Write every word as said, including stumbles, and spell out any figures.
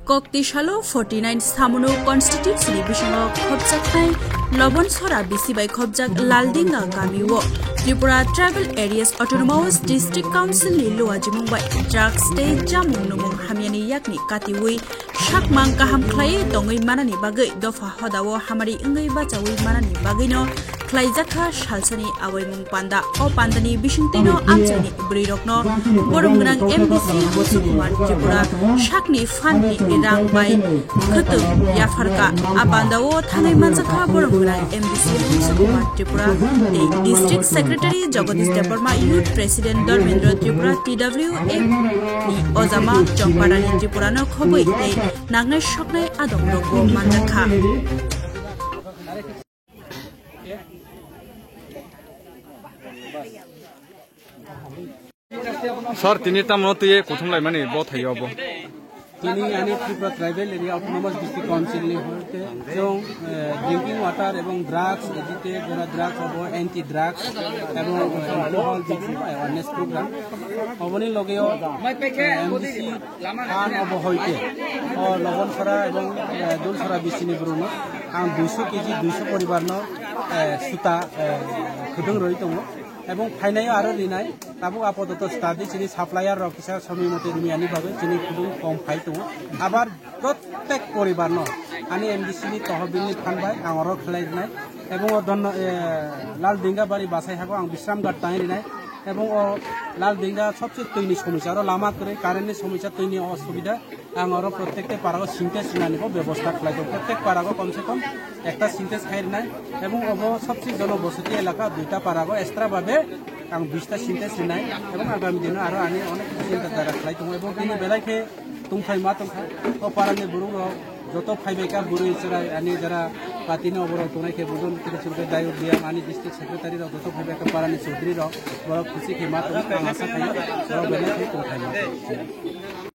Kokti salo forty nine Samunu constituency ni bisingo khopjaknai Lobonsora bisi bai khopjak Laldinga kami o Tripura Tribal Areas Autonomous District Council ni luajimung bai drugs tei jamung numung hamyani yakni katiwi sakmang kaham khlaiwi tongwi manani bagwi dopha hodao hamari wngwi bachawi manani bagwino khlaijakha salsani awaimung panda. O pandani bisingtwino amchaini bwrwirokno borom gwnang M D C Husu Kumar Tripura sakni phanni rang bai khwtwng yapharkha. A pandao thangwi manjakha borom gwnang M D C Husu Kumar Tripura tei District Secretary Jagadish Debbarma, Youth President Dharmendra Tripura, T W F ni ojama Chongparani Tripurano khobwi tei nangnai soknai adongrokbo manjakha. Sir, tini tamo twi kuthum laimani bo thaio bo. Tini ani Tripura Tribal Area Autonomous District Council ni hoite jong, eh, drinking water ebong drugs, ejite jora drugs obo anti drugs ebong, eh, alcohol bisingo awareness program. Oboni logeo, eh, M D C Phan obo hoite o Lobonsora ebong, eh, Dulsora bisini borokno ang duiso keji duiso poribarno, eh, suta, eh, khwdwng rwi tongo ebong phainaio aro rinai. Tabuk apototo stadi chini supplier rok kisa somoi mote rimyani bagwi chini khwdwng kom phai tongo. Abar prottek poribarno ani M D C ni tohobilni phan bai ang oro khlai rinai ebong o Donno, eh, Lal Dingabari Basai hago ang Bisramghat tang rinai. Ebong o Lal Dinga sobse twini somosya, aro lama kwrwi, current ni somosya, twini osubida. Ang oro prottekta parao sintex rinani bo bebosta khlai tongo. Prottek parao komse kom ekta sintex khai rinai. Ebong obo sobse jono bosoti elaka duita parao extra babe ang bista sintex rinai. Ebong agami dino aro ani onek kisi chinta dhara khlai tongo. Ebong tini belai khe tongthai ma tongthai. O parani borok rok joto phaibai kha bwrwi chwrai ani jara party ni oborok tongnai khe bodol khe chwngkhe Dayok Biyang ani district secretary rok joto phaibai kha parani chaudhuri rok borok khusi khe ma tongo ang asa khaio borok belai khe tongthai ma tongthai.